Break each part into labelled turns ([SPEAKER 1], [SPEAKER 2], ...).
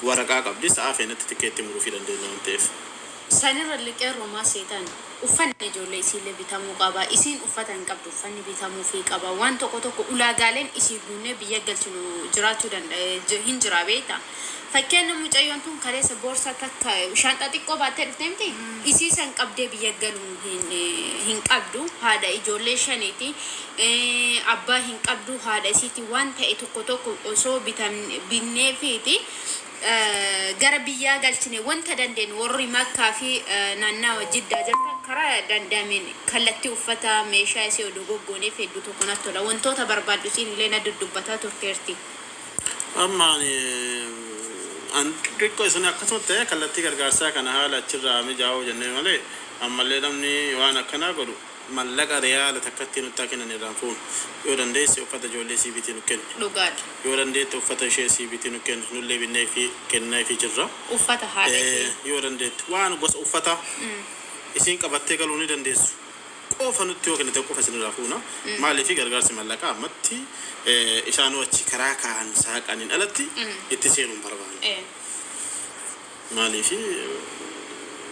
[SPEAKER 1] Waraqaa qabdi, sa'aa feenatti tikeetti muruufii dandeenya waan ta'eef.
[SPEAKER 2] Sanirra liqee Roomaa seetan uffanni ijoollee isiillee bitamuu qaba. Isiin uffata hin qabdu, uffanni bitamuufii qaba. Waan tokko tokko ulaagaaleen isii guunnee biyya galchinu jiraachuu danda'a hin jira, beekta. Fakkeenya, mucayyoon tun kaleessa boorsaa takka, shaanxaa xiqqoo baattee dhufte miti. Isii san qabdee biyya galuu hin qabdu. Haadha ijoollee shaniiti. Abbaa hin qabdu, haadha isiiti. Waan ta'e tokko tokko osoo binneefiiti gara biyyaa galchine, wanta dandeenyu warri Makkaa fi naannawa Jiddaa jirtan karaa danda'ameen kallattii uffata, meeshaa isii oduu goggooneef hedduu tokko natti tola. Wantoota barbaaddu isiin illee na duddubbataa turteerti.
[SPEAKER 1] Amma ani an xiqqoo isin akkasuma ta'e kallattii gargaarsaa kana haala achirraa mijaa'uu jennee malee, ammallee namni waan akkanaa godhu mallaqa riyaala takkatti nutti haa kennan, irraan fuunu. Yoo dandeesse uffata ijoollee sii bitii nu kenni.
[SPEAKER 2] Dhugaadha.
[SPEAKER 1] Yoo dandeette uffata ishee sii bitii nu kenni, nullee binnee fi kennaa fi jirra.
[SPEAKER 2] Uffata haadha ishee.
[SPEAKER 1] Yoo dandeette waan gosa uffata isiin qabattee galuu ni dandeessu qofa nutti yoo kennite qofa isinirraa fuuna. Maaliif, gargaarsi mallaqaa ammatti isaanuu achi karaa kaan saaqaniin alatti itti seenuun barbaanne. Maaliif,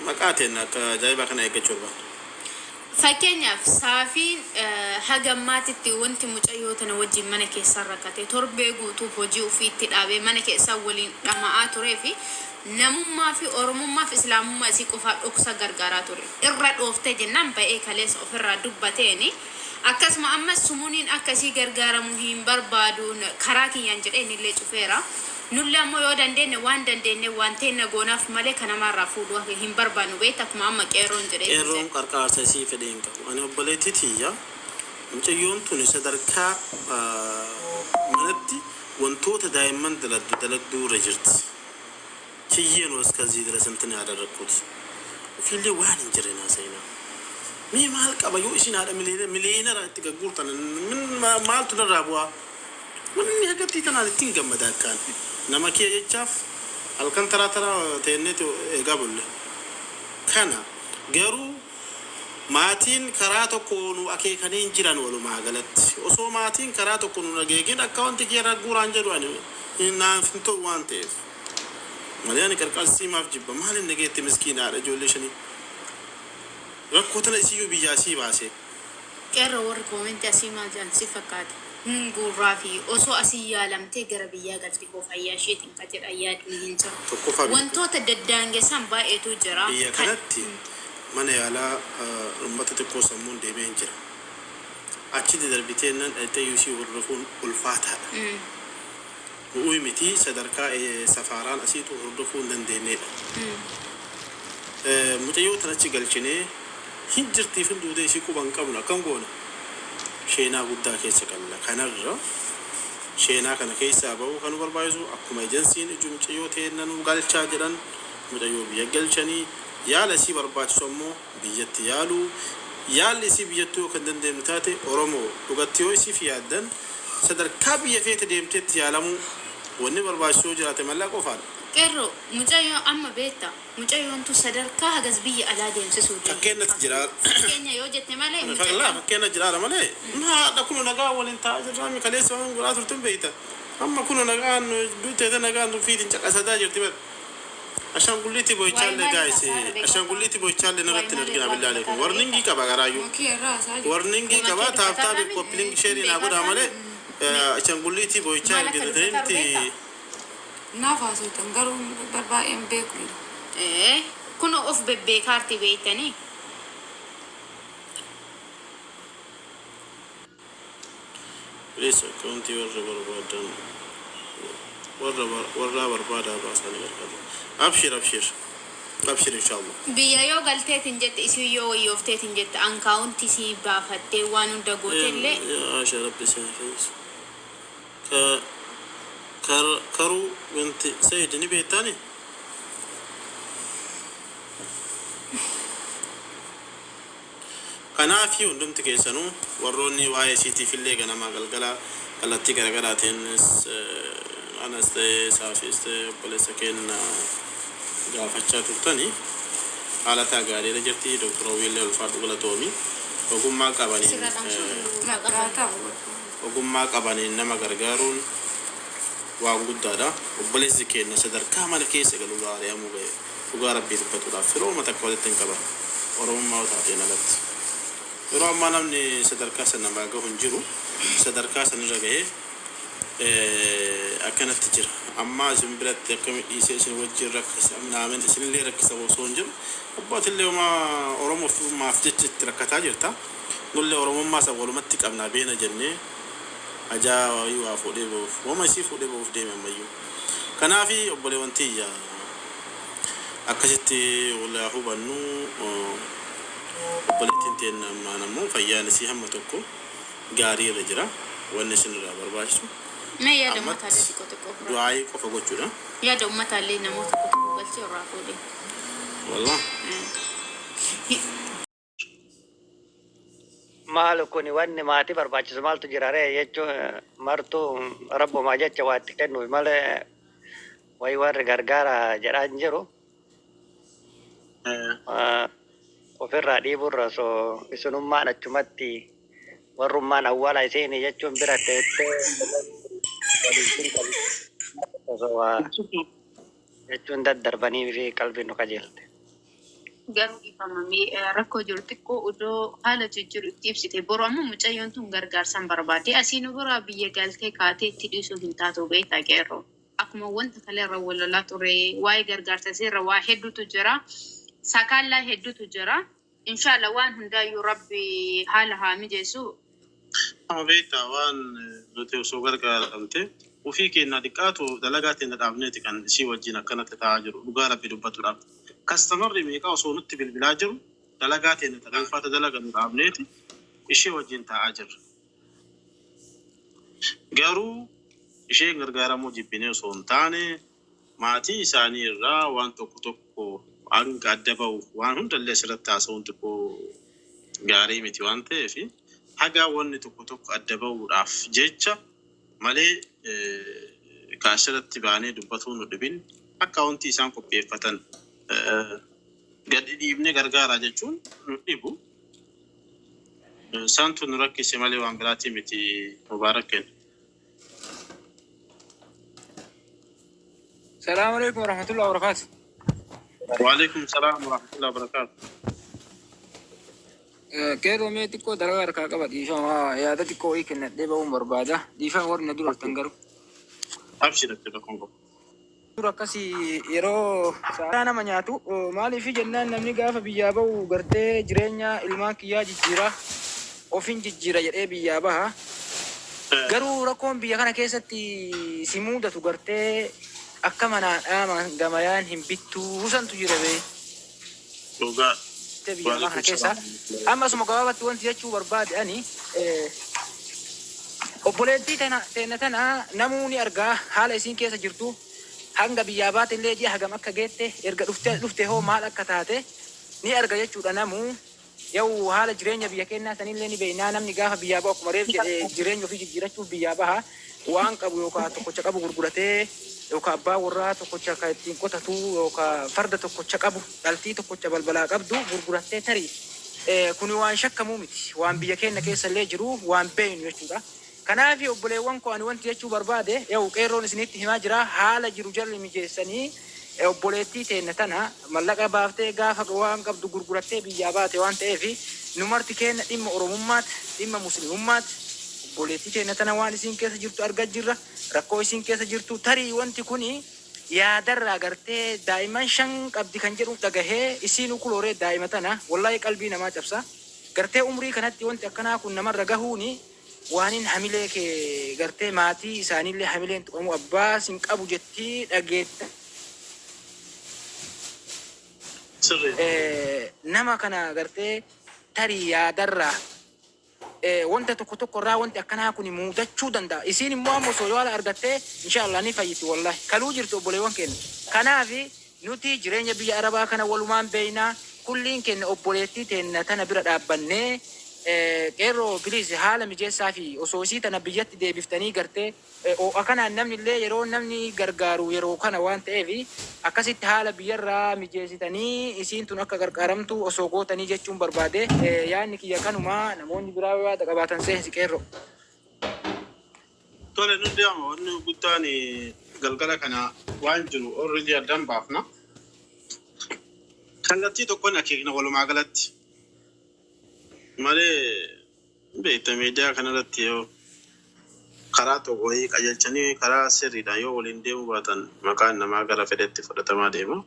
[SPEAKER 1] maqaa teen akka ajaa'ibaa kana eeggachuu barbaanne.
[SPEAKER 2] Fakkeenyaaf, saafiin haga ammaatitti wanti mucayyoo tana wajjin mana keessaa rakkate, torbee guutuu hojii ofiitti dhaabee mana keessaa waliin dhama'aa turee fi namummaa fi oromummaa fi islaamummaa isii qofaa dhoksa gargaaraa ture. Irra dhooftee jennaan ba'ee kaleessa ofirraa dubbateeni. Akkasuma ammas sumuuniin akka isii gargaaramu hin barbaadu, karaa kiyyaan jedhee innillee cufeera. Nullee ammoo yoo dandeenye, waan dandeenye waan teenna goonaaf malee kan namaarraa fuudhuu hin barbaannu, beekta, akkuma amma qeerroon jedhee.
[SPEAKER 1] Qeerroon qarqaarsa isii fedhii hin qabu. Ani obboleettii tiyya, mucayyoon tuni sadarkaa manatti wantoota daa'imman daladdu daladduu irra jirti. Kiyyee ነው እስከዚህ ድረስ እንትን ያደረግኩት ofiillee waan hin jirre naasayina. Mee maal qaba yoo isin haadha miliyoonara itti gagguurtan, maaltu narraa bu'aa? Wanni hagattii tanaan ittiin gammada akkaan. Nama kiyya jechaaf halkan taraa taraa teenneeti eegaa bulle. Kana garuu maatiin karaa tokko nu akeekanii hin jiran walumaa galatti. Osoo maatiin karaa tokko nu akeekin akka wanti kiyya ragguuraan jedhu ani naaf hin ta'u waan ta'eef. Malee ani qarqarsii maaf jibba? Maal inni geette miskiinaadha ijoollee shanii. Rakkoo tana isiyyuu biyyaa sii baase.
[SPEAKER 2] Qeerroo, warri koomentii asii maal jedhan si fakkaate? Hin guurraa fi osoo asii yaalamtee gara biyyaa galti koo fayyaa isheetiin ka jedhan yaadni hin jiru.
[SPEAKER 1] Tokkoffaa biyya
[SPEAKER 2] Wantoota daddaangessan baay'eetu jira.
[SPEAKER 1] Biyya kanatti mana yaalaa uummata xiqqoo sammuun deemee hin jira. Achitti darbitee nan dhaqxee yuusii hordofuun ulfaataadha. Nu'uyi miti, sadarkaa safaaraan asiitu hordofuu hin dandeenyedha. Mucayyoo tanachi galchinee hin jirtiif hin duutee ishii quba hin qabnu, akkam goona? Sheenaa guddaa keessa qalla. Kanarra sheenaa kana keessaa bahuu kan nu barbaachisu, akkuma ejensiin iju mucayyoo teenna nu galchaa jedhan, mucayyoo biyya galchanii yaala isii barbaachisu ammoo biyyatti yaaluu. Yaalli isii biyyattuu yoo kan dandeenyu taate, Oromoo dhugatti yoo isiif yaaddan, sadarkaa biyya feete deemteetti yaalamuu wanni barbaachisu yoo jiraate mallaqa qofaadha.
[SPEAKER 2] Qeerroo, mucayyoo amma beekta, mucayyoon tun sadarkaa hagas biyya alaa deemsisuu hin
[SPEAKER 1] Fakkeenyatti jira.
[SPEAKER 2] Fakkeenya yoo jette malee
[SPEAKER 1] Laa
[SPEAKER 2] mucayyoo.
[SPEAKER 1] Fakkeenya jiraadha malee haadha kun nagaa waliin taa'aa jirraa, kaleessa waan godhaa turte beekta. Amma kun nagaan duuteete nagaan fiitiin caqasataa jirti bara. Ashaangulliitti boo'ichaallee guys, ashaangulliitti boo'ichaallee narratti hin argina, billaa aleekum. Warningii qaba garaayyuu.
[SPEAKER 3] Makii irraa haasaa jiru.
[SPEAKER 1] Warningii qaba, tap tap, copy link, share naa godhaa malee ashaangulliitti boo'ichaa
[SPEAKER 2] Maal akka
[SPEAKER 1] argite
[SPEAKER 2] dubbataa
[SPEAKER 1] miti.
[SPEAKER 2] beektaa?
[SPEAKER 3] Naaf haasoftan garuu baay'een beeku.
[SPEAKER 2] Kun of bebbeekaarti, beektanii.
[SPEAKER 1] Please, akkaawuntii warra barbaadan warra warraa barbaadaa baasanii gargaaru. Abshir, abshir, abshir, inshallah.
[SPEAKER 2] Biyya yoo galteetiin jette, isii yoo wayyoofteetiin jette, ankaawuntii sii baafattee waan hunda gootellee.
[SPEAKER 1] Yaa Aisha, Rabbi si haa fayyisu. Ka kar karuu wanti Sayid ni beektaani? Kanaafi hundumti keessanuu warroonni waa'ee isiitiif illee ganamaa galgala kallattii garaagaraatiinis anas ta'ee saafis ta'ee obboleessa keenya gaafachaa turtani, haala taa gaariirra jirti. Dooktar Hawwiillee ulfaadhu, galatoomi, ogummaa qabaniin
[SPEAKER 2] Sirra dhamsuu
[SPEAKER 3] Maqaa ta'u.
[SPEAKER 1] Ogummaa qabaniin nama gargaaruun Waan guddaadha. Obboleessi keenya sadarkaa mana keessa galu ari'amuu ga'e. Dhugaa Rabbii dubbatuudhaaf firooma takka walitti hin qaban. Oromummaa yoo taateen alatti. Yeroo ammaa namni sadarkaa sana namaa gahu hin jiru. Sadarkaa sanirra gahee akkanatti jira. Ammaa isin biratti akkami dhiisee isin wajjin rakkisa minaamin isinillee rakkisa osoo hin jiru. Abbootillee homaa Oromoof maaf jecha itti rakkataa jirta. Nullee Oromummaa san walumatti qabnaa beena jennee ajaa wayii waa fuudhee bahuuf wama isii fuudhee bahuuf deeme ammayyuu. Kanaafi obboleewwan tiyya akkasitti wal haa hubannu. Obboleettiin teenna ammaan ammoo fayyaan isii hamma tokko gaarii irra jira. Wanni isin irraa barbaachisu
[SPEAKER 2] Mee yaada
[SPEAKER 1] ammatti
[SPEAKER 2] ummataallee xiqqoo xiqqoo ofirraa
[SPEAKER 1] du'aayii qofa gochuudha.
[SPEAKER 2] Yaada ummataallee namoota tokko tokko galchee irraa fuudhe.
[SPEAKER 1] Wallah.
[SPEAKER 4] Maal kuni wanni maatii barbaachisu maaltu jira ree jechuun martuu rabbumaa jecha waa itti kennuuf malee wayi warri gargaara jedhaa hin jiru. Ofirraa dhiiburra osoo isinummaan achumatti warrummaan awwaala isiini jechuun bira teettee waliin osoo waa jechuun daddarbanii fi qalbiin nu qajeelte.
[SPEAKER 2] Garuu dhiifamamee rakkoo jiru xiqqoo odoo haala jijjiiru itti ibsite, boru ammoo mucayyoon tun gargaarsan barbaadde asii nu biraa biyya galtee kaatee itti dhiisuu hin taatu, beektaa qeerroo. Akkuma wanta kale irra wal lolaa ture, waa'ee gargaarsa isiirra waa hedduutu jira, sakaallaa hedduutu jira. Inshallah waan hundaayyuu Rabbi haala haa mijeessu.
[SPEAKER 1] Amma beektaa, waan nuti osoo gargaaramte ofii keenya xiqqaatu dalagaa teenya dhaabneeti kan isii wajjin akkanatti ta'aa jiru, dhugaa Rabbi dubbatuudhaaf. Customerri meeqaa osoo nutti bilbilaa jiru, dalagaa teenya ta dhuunfaata dalagannu dhaabneeti ishee wajjin taa'aa jirra. Garuu isheen gargaaramuu jibbinee osoo hin taane, maatii isaanii irraa waan tokko tokko hanga adda bahuuf waan hundallee asirratti haasa'uun xiqqoo gaarii miti waan ta'eef, hagaa wanni tokko tokko adda bahuudhaaf jecha malee ka asirratti baanee dubbatuu nu dhibin akka wanti isaan qopheeffatan gadi dhiibnee gargaaraa jechuun nu dhibu. Santu nu rakkise malee waan biraatii miti, Mubaarak kenna.
[SPEAKER 5] السلام عليكم ورحمة الله وبركاته.
[SPEAKER 1] وعليكم السلام ورحمة الله وبركاته.
[SPEAKER 5] Qeerroo, mee xiqqoo dalagaa harkaa qaba, dhiifama, yaada xiqqoo wayii kennadhee ba'uun barbaada. Dhiifama warri na dura dhuftan garuu.
[SPEAKER 1] Abshir, rakkoon qabu.
[SPEAKER 5] Dura akkasii yeroo sa'aa nama nyaatu, maaliif jennaan, namni gaafa biyyaa ba'u gartee jireenya ilmaan kiyyaa jijjiira, ofin jijjiira jedhee biyyaa baha. Garuu rakkoon biyya kana keessatti si mudatu gartee akka manaan dhaaman gamayaan hin bittuu santu jira bee.
[SPEAKER 1] Dhugaa.
[SPEAKER 5] Biyya namaa kana keessa. Amma asuma gabaabatti wanti jechuu barbaade ani, obboleettii tana teenya tana namuu ni argaa haala isiin keessa jirtu, hanga biyyaa baate illee ji'a hagam akka geette, erga dhufte dhufte hoo maal akka taate ni arga jechuudha namuu. Yoo haala jireenya biyya keenyaa sanillee ni beeknaa, namni gaafa biyyaa bahu akkuma reef jedhee jireenya ofii jijjiirachuuf biyyaa baha, waan qabu yookaan tokkocha qabu gurguratee, yookaan abbaa warraa tokkocha kan ittiin qotatu, yookaan farda tokkocha qabu, dhaltii tokkocha balbalaa qabdu gurgurattee tarii, kuni waan shakkamuu miti, waan biyya keenya keessa illee jiru, waan beeknu jechuudha. Kanaaf obboleewwan koo, ani wanti jechuu barbaade, yoo qeerroon isinitti himaa jira, haala jiru jarri mijeessanii obboleettii teenna tana mallaqa baaftee gaafa waan qabdu gurgurattee biyyaa baate waan ta'eef, nu marti keenya dhimma Oromummaati, dhimma Muslimummaati. Obboleettii teenna tana waan isiin keessa jirtu argaa jirra, rakkoo isiin keessa jirtu. Tarii wanti kuni yaadarraa gartee daa'imman shan qabdi kan jedhu dhagahee, isiin ukulooree daa'ima tana wallahi qalbii namaa cabsa. Gartee umrii kanatti wanti akkanaa kun namarra gahuuni waanin hamilee kee gartee maatii isaaniillee hamileen tuqamu, abbaa sin qabu jettii dhageetta.
[SPEAKER 1] Sirrii.
[SPEAKER 5] Nama kana gartee tarii yaadarraa wanta tokko tokko irraa wanti akkanaa kun mudachuu danda'a. Isiin immoo amma osoo yaala argattee inshallah ni fayyiti wallahi. Kaluu jirtu obboleewwan keenya. Kanaaf nuti jireenya biyya Arabaa kana walumaan beeynaa, kulliin keenya obboleettii teenna tana bira dhaabbannee, qeerroo please haala mijeessaa fi osoo isii tana biyyatti deebiftanii gartee ho'a kanaan namni illee yeroo namni gargaaru yeroo kana waan ta'eef, akkasitti haala biyyarraa mijeessitanii isiin tun akka gargaaramtu osoo gootanii jechuun barbaade. Yaadni kiyya kanuma, namoonni biraa yoo yaada qabaatan seensi, qeerroo.
[SPEAKER 1] Tole, nu deema. Wanni guddaan galgala kana waan jiru already addaan baafna. Kallattii tokkoon akeekna walumaa galatti. Malee beekta, miidiyaa kanarratti yoo karaa tokko wayii qajeelchanii karaa sirriidhaan yoo waliin deemuu baatan, maqaan namaa gara fedhetti fudhatamaa deema.